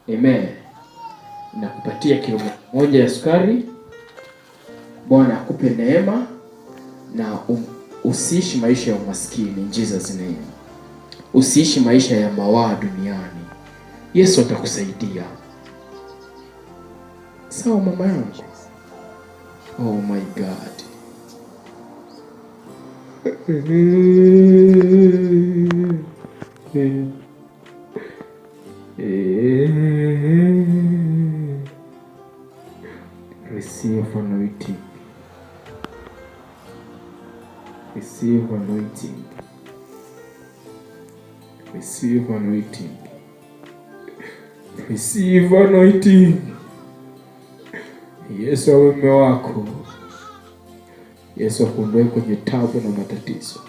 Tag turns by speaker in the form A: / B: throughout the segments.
A: Amen. Nakupatia kilo 1 ya sukari. Bwana akupe neema na usiishi maisha ya umaskini in Jesus name. Usiishi maisha ya mawaa duniani. Yesu atakusaidia. Sawa mama yangu? Oh my God. Receive anointing. Receive anointing. Receive anointing. Receive anointing. Yesu awe mume wako. Yesu akuondoe kwenye tabu na matatizo.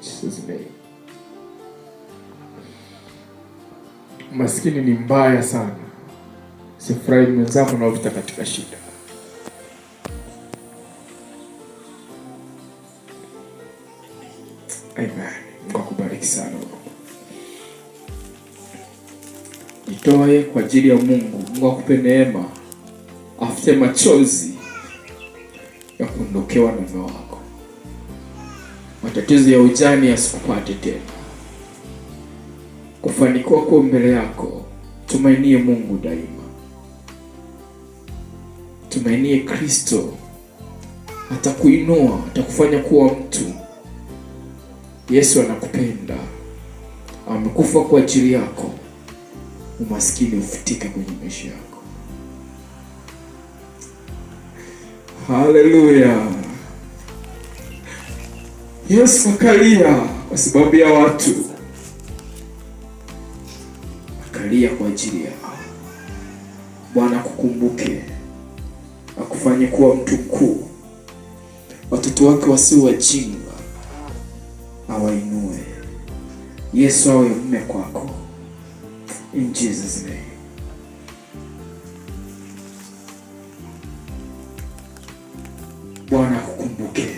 A: Jesus name. Maskini ni mbaya sana. Sifurahi mwenzangu naopita katika shida. Amen. Mungu akubariki sana. Jitoe kwa ajili ya Mungu. Mungu akupe neema, afute machozi ya kuondokewa na mume wako. Matatizo ya ujane yasikupate tena. Kufanikiwa kuwa mbele yako. Tumainie Mungu daima, tumainie Kristo. Atakuinua, atakufanya kuwa mtu. Yesu anakupenda, amekufa kwa ajili yako. Umaskini ufutike kwenye maisha yako. Haleluya! Yesu akalia kwa sababu ya watu, akalia kwa ajili yao. Bwana akukumbuke, akufanye kuwa mtu mkuu. Watoto wake wasio wajinga awainue. Yesu awe mume kwako. In Jesus name. Bwana akukumbuke,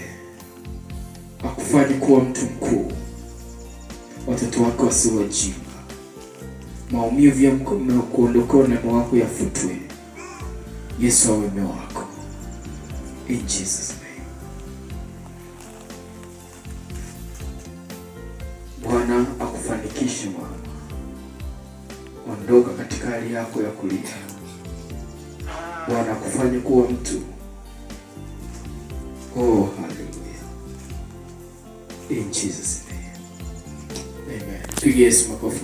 A: akufanye kuwa mtu mkuu. Watoto wako wasio wajinga, maumivu ya kuondokewa na mume wako yafutwe. Yesu awe mume wako. In Jesus name. Bwana akufanikishe mama. Ondoka katika hali yako ya kulia. Bwana akufanye kuwa mtu. Oh, hallelujah. In Jesus name. Amen. Pigie Yesu makofi.